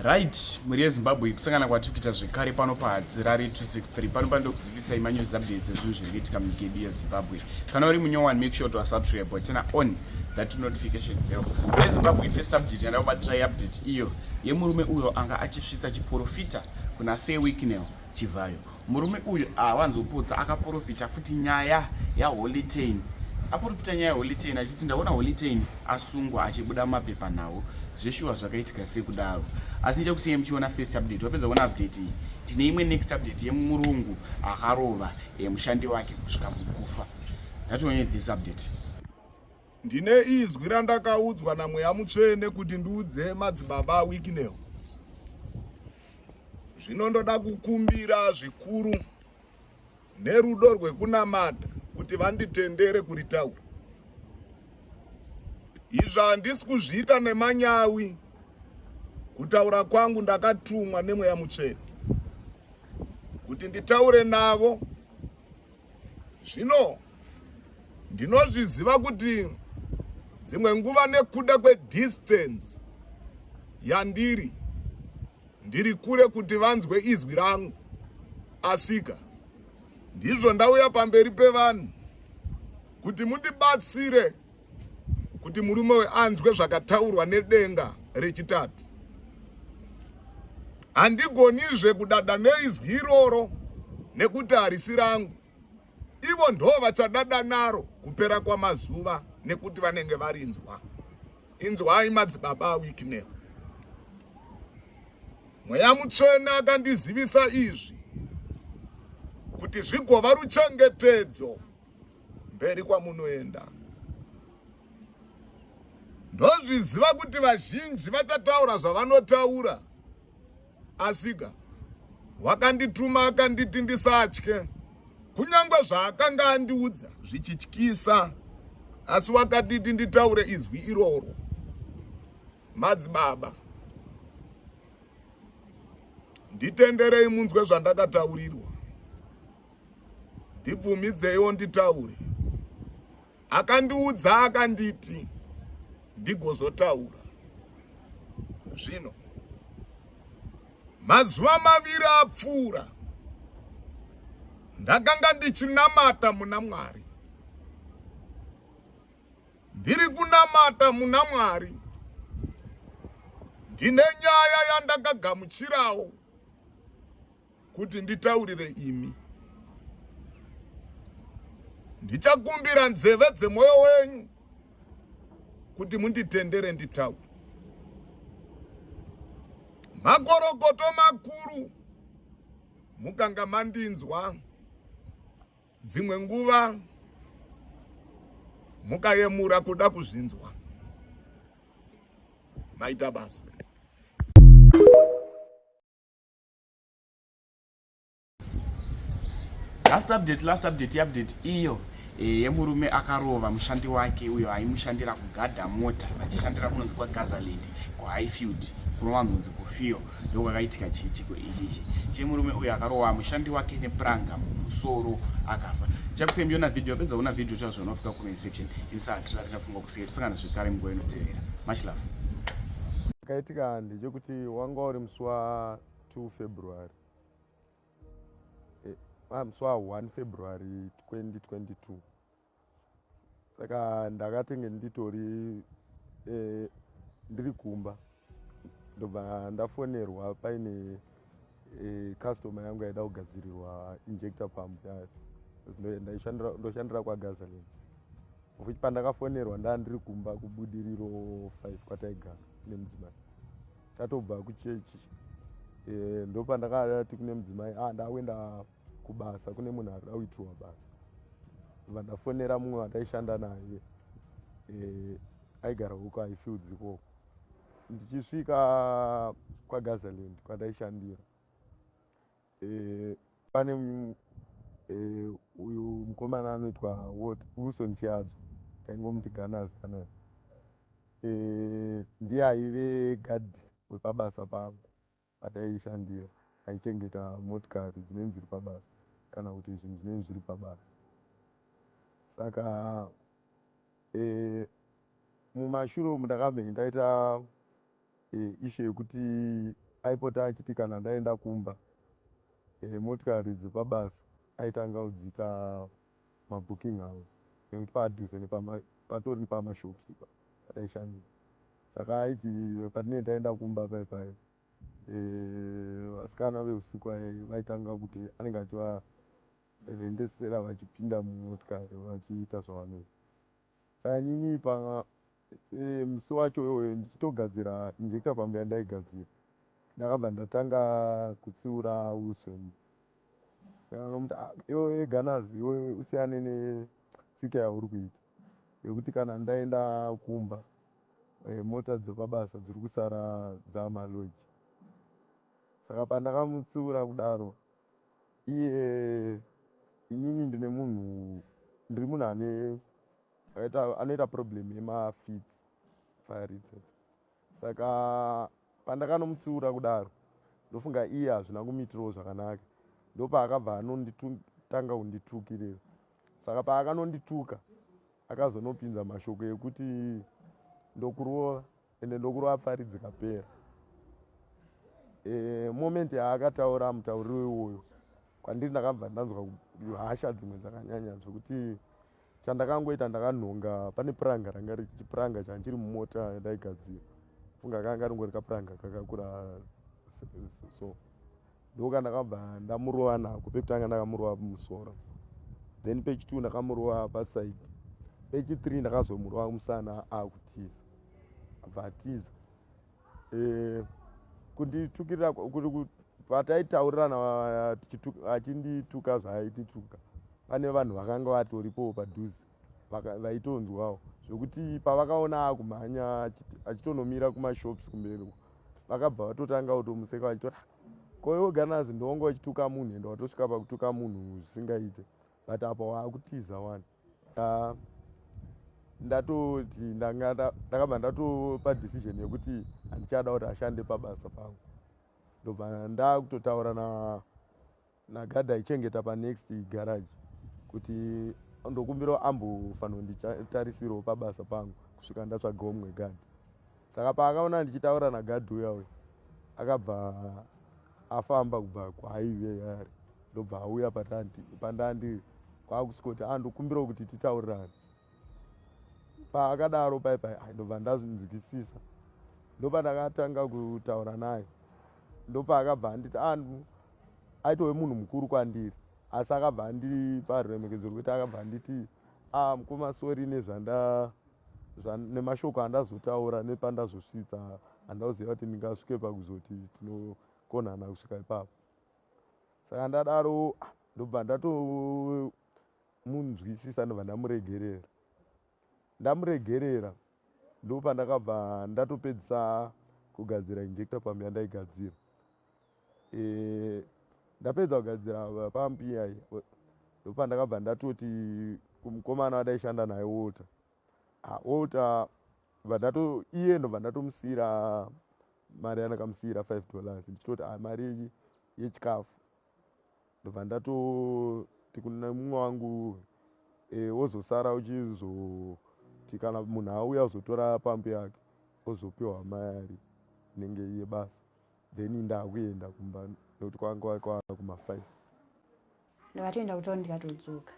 Right, mhuri yeZimbabwe, kusangana kwatiri kuita zvekare pano paHadzirari 263. Pano pandokuzivisai manews updates ezvinhu zviri kuitika munyika yedu yeZimbabwe. Kana uri munyowani, make sure to subscribe, turn on that notification bell. Mhuri yeZimbabwe, first update yanda kubatirai update iyo yemurume uyo anga achisvitsa chiporofita kuna Sir Wicknell Chivhayo. Murume uyu awanzopotsa akaporofita futi nyaya yaHoly Ten. Aporofita nyaya yaHoly Ten achiti ndaona Holy Ten asungwa achibuda mumapepa nhau. Zveshuwa zvakaitika sekudaro. Asi ndichakusiyai muchiona first update. Wapedza kuona update iyi, tine imwe next update yemurungu akarova mushandi wake kusvika mukufa. Ngatione this update. Ndine izwi randakaudzwa naMweya Mutsvene kuti ndiudze madzibaba Wicknell. Zvino ndoda kukumbira zvikuru nerudo rwekunamata kuti vanditendere kuritaura. Izvi handisi kuzviita nemanyawi. Kutaura kwangu ndakatumwa neMweya Mutsvene kuti nditaure navo. Zvino ndinozviziva kuti dzimwe nguva nekuda kwedistance yandiri ndiri kure kuti vanzwe izwi rangu, asika ndizvo ndauya pamberi pevanhu kuti mundibatsire kuti murume uyu anzwe zvakataurwa nedenga rechitatu. Handigonizve kudada neizwi iroro nekuti harisi rangu. Ivo ndo vachadada naro kupera kwamazuva nekuti vanenge varinzwa. Inzwai madzibaba aWicknell. Mweya Mutsvene akandizivisa izvi kuti zvigova ruchengetedzo mberi kwamunoenda. Ndozviziva kuti vazhinji vachataura zvavanotaura, asika wakandituma akanditi ndisatye, kunyange zvaakanga andiudza zvichityisa, asi wakanditi nditaure izwi iroro. Madzibaba, nditenderei munzwe zvandakataurirwa. Ndibvumidzeiwo nditaure. Akandiudza akanditi ndigozotaura. Zvino mazuva maviri apfuura ndakanga ndichinamata muna Mwari. Ndiri kunamata muna Mwari. Ndine nyaya yandakagamuchirawo kuti nditaurire imi. Ndichakumbira nzeve dzemwoyo wenyu kuti munditendere nditaure. Makorokoto makuru mukanga mandinzwa dzimwe nguva mukayemura kuda kuzvinzwa. Maita basa. Last update, last update, update iyo yemurume akarova mushandi wake uyo aimushandira kugadha mota vachishandira kunonzi kwaGazaland kuHighfield kunowanzonzi kuFio. Ndokwakaitika chiitiko ichichi chemurume uyo akarova mushandi wake nepuranga mumusoro akafa. Chakusei mbiona video, apedza kuona video chazvo unofika comment section insati ratinafunga kusiya tisangana zvekare munguva inotevera. Much love. Chakaitika ndechekuti wanga uri musi wa 2 February, musi wa 1 February 2022. Saka ndakatenge nditori ndiri kumba, ndobva ndafonerwa paine customer yangu yaida kugadzirirwa injector pump yayo. Ndoshandira kwaGazaland. Futi pandakafonerwa ndaa ndiri kumba kuBudiriro 5 kwataigara nemudzimai. Tatobva kuchechi, ndopandakati kune mudzimai, ndakuenda kubasa, kune munhu arida kuitirwa basa. Ndobva ndafonera mumwe wataishanda naye, aigara huko Highfields ikoko. Ndichisvika kwaGazaland kwataishandira, pane uyu mukomana anoitwa Wilson Chiadzo, taingomuti Ganas Ganas. Ndiye aive gadhi wepabasa pangu pataishandira, aichengeta motikari dzinenge dziri pabasa kana kuti zvinhu zvinenge zviri pabasa. Saka mumashure umu ndakabva ndaita issue yekuti Aipota achiti kana ndaenda kumba e, motikari dzepabasa aitanga kudziita mabooking house nekuti padhuze patori pamashops pataishandira. Saka aiti patinenge taenda kumba pai pai eh, vasikana veusiku vaitanga kuti anenge achivarendesera vachipinda mumotikari vachiita zvavanoita. Saka inini pa e, musi wacho iwoyo ndichitogadzira injector pump yandaigadzira ndakabva ndatanga kutsiura Wilson. Ndakamuti ah, iwe Ganazi iwe usiyane netsika yauri kuita yekuti kana ndaenda kumba e, mota dzepabasa dziri kusara dzamaloji. Saka pandakamutsiura kudaro iye inini ndine munhu ndiri munhu ane akaita anoita problem yemafits pfari idzodzo. Saka pandakanomutsiura kudaro ndofunga iye hazvina kumuitirawo zvakanaka ndopaakabva anonditanga kunditukirira. Saka paakanondituka akazonopinza mashoko ekuti ndokurova ende ndokurova pfari dzikapera. E, moment yaakataura mutauriro iwoyo kwandiri ndakabva ndanzwa hasha dzimwe dzakanyanya zvekuti chandakangoita ndakanhonga pane puranga ranga chipuranga changa chiri mumota yandaigadzira funga kanga ringori kapuranga kakakura so ndokandakabva ndamurova nako pekutanga ndakamurova pamusoro then pechi two ndakamurova paside pechi three ndakazomurova musana akutiza abva atiza e, kunditukirira pataitaurirana achindituka zvaaitituka pane vanhu vakanga vatoripowo padhuze vaitonzwawo zvekuti pavakaona akumhanya achitonomira kumashops kumberi vakabva vatotanga kutomuseka vachitoti ah, ko iwe ganazi ndowanga uchituka munhu ende watosvika pakutuka munhu zvisingaite but apa waakutiza wani. Ah, ndatoti ndakabva ndatopa decision yekuti handichada kuti ashande pabasa pangu ndobva ndakutotaura na nagadhi aichengeta panext garage kuti ndokumbirawo ambofanira kunditarisirawo pabasa pangu kusvika ndatsvagawo mumwe gadhi. Saka paakaona ndichitaura nagadhi uya uya akabva afamba kubva kwaaive ari ndobva auya pandandiri kwakusvikoti ah ndokumbirawo kuti titaurirane. Paakadaro pai pai ndobva ndazvinzwisisa ndopandakatanga kutaura naye ndopaakabva anditi ah aitove munhu mukuru kwandiri asi akabva andipa ruremekedzo rwekuti akabva anditi ah mukoma sori nezvanda nemashoko andazotaura nepandazosvitsa handauziva kuti ndingasvike pakuzoti tinokonana kusvika ipapo. Saka ndadaro ah, ndobva ndatomunzwisisa ndobva ndamuregerera. Ndamuregerera ndopandakabva ndatopedzisa kugadzira injector pump yandaigadzira. E, ndapedza kugadzira pump iya ndopandakabva ndatoti kumukomana wandaishanda naye Walter. Ah, Walter bva iye ndobva ndatomusiyira mari yandakamusiyira 5 dollars ndichitoti ah, mari yechikafu ndobva ndatoti kune mumwe wangu e, wozosara uchizoti kana munhu auya uzotora pampu yake ozopiwa mari inenge yebasa then ndakuenda kumba nekuti kwanga kwava kuma 5. Ndakatoenda kutown ndikatodzoka.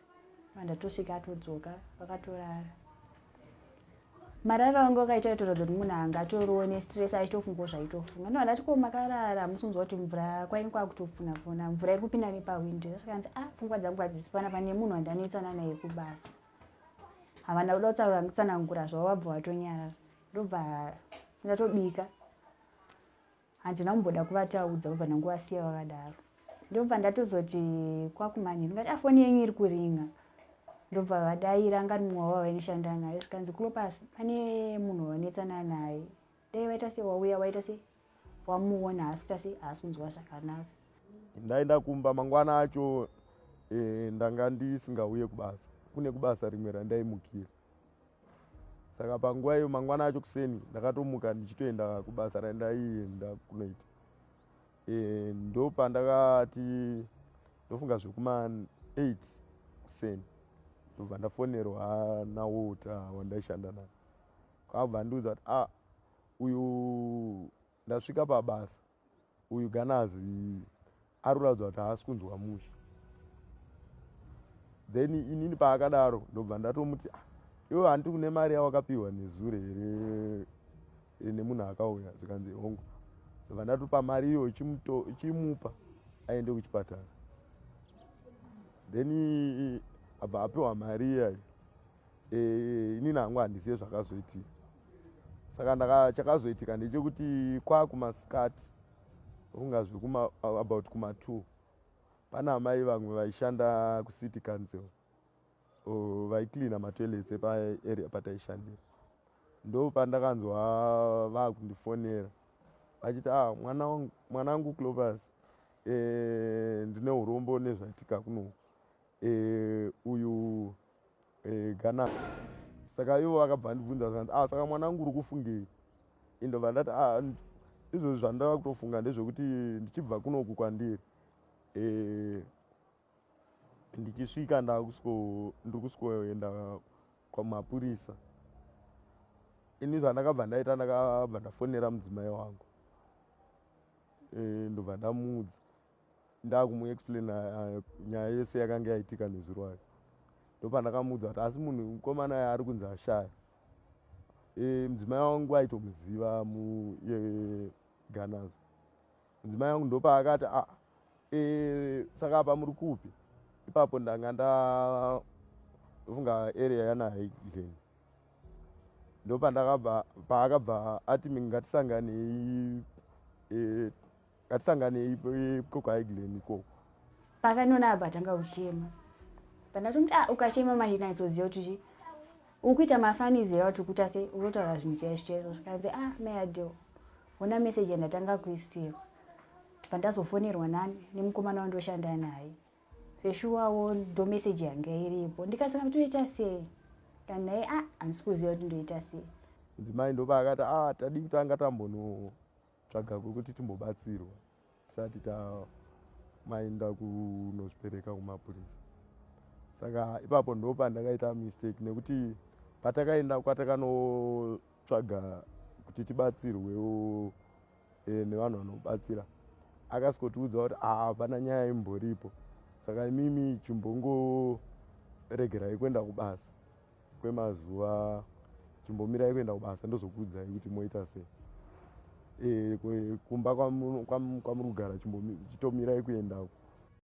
Ndatosvika atodzoka vakatorara. Marara wangu akaita aitoratidza kuti munhu anga atoriwo nestress aitofungawo zvaitofunga. Ndobva ndati ko makarara hamusi kunzwa kuti mvura kwainge kwakutopfuna pfuna mvura iri kupinda nepahwindo. Ndosvika ah pfungwa dzangu hadzisi panapa nemunhu wandanetsana naye kubasa. Havana kuda kutsaura kutsanangura zvavo vabva vatonyarara. Ndobva ndatobika. Handina kumboda kuvataudza vobva ndanguvasiya vakadaro. Ndobva ndatozoti kwakumanheru ndikati ah foni yenyu iri kuringa. Ndobva vadaira anga ari mumwe wavo vainoshanda naye zvikanzi Klopas pane munhu wawanetsana naye. Dai waita sei wauya waita sei wamuona haasi kuita sei haasi kunzwa zvakanaka. Ndaenda kumba mangwana acho e, ndanga ndisingauye kubasa kune kubasa rimwe randaimukira saka panguva iyo mangwana acho kuseni ndakatomuka ndichitoenda kubasa randaienda kunoita e, ndopandakati ndofunga zvekuma 8 kuseni ndobva ndafonerwa nawalter wandaishanda naye kwabva andiudza kuti ah uyu ndasvika pabasa. Uyu Ganazi ari kuratidza kuti haasi kunzwa mushe. Then inini paakadaro ndobva ndatomuti, ah, iwe handi kune mari yawakapiwa nezuro here nemunhu akauya? Zvikanzi hongu. Ndobva ndatopa mari iyo, chimupa aende kuchipatara. Then abva apiwa mari iyayo. Inini hangu handizive zvakazoitika. Saka chakazoitika ndechekuti kwakumasikati, ungazve kuma about kuma2, pana amai vamwe vaishanda kucity council, vaicleana matoilets epaarea pataishandira. Ndo pandakanzwa vakundifonera vachiti, ah, mwanangu Clopas, ndine urombo nezvaitika kuno, uyu Gana. Saka ivo vakabva ndibvunza, zvanzi, ah, saka mwanangu uri kufungei? Indobva ndati, ah, izvozvi zvandava kutofunga ndezvekuti ndichibva kunoku kwandiri, ndichisvika ndiri kusvikoenda kwamapurisa. Ini zvandakabva ndaita, ndakabva ndafonera mudzimai wangu, ndobva ndamuudza, ndakumuexplaina nyaya yese yakanga yaitika nezuro ayo. Ndopandakamuudza kuti asi munhu mukomana ayo ari kunzi ashaya, mudzimai wangu aitomuziva muGanazo. Mudzimai wangu ndopaakati, a saka apa muri kupi ipapo? Ndanga ndafunga area yana Highglen. Ndopandakabva paakabva ati, ngatisanganei, ngatisanganei ikoko Highglen ikoko. Pakanona abva atanga kuchema. Pandatomuti, ah, ukachema manje nazoziva kuti chi ukuita mafunnies era kuti ukuita sei, unotaura zvinhu chaizvo chaizvo. Zvikanzi, ah, mayadeo, ona meseji yandatanga kuisirwa pandazofonerwa nani nemukomana wandoshanda naye. Seshuwawo ndo meseji yanga iripo. Ndikasanga kuti toita sei kanaye, ah, handisi kuziva kuti ndoita sei. Mudzimai ndopaakati, ah, tadi kutanga tambonotsvaga kwekuti timbobatsirwa tisati tamaenda kunozvipereka kumapurisa. Saka ipapo ndo pandakaita mistake, nekuti patakaenda kwatakanotsvaga kuti tibatsirwewo, nevanhu vanobatsira, akasikotiudza kuti, ah, hapana nyaya imboripo, saka imimi chimbongoregerai kuenda kubasa kwemazuva, chimbomirai kuenda kubasa, ndozokuudzai kuti moita sei. Kumba kwamuri kugara, chitomirai kuendako.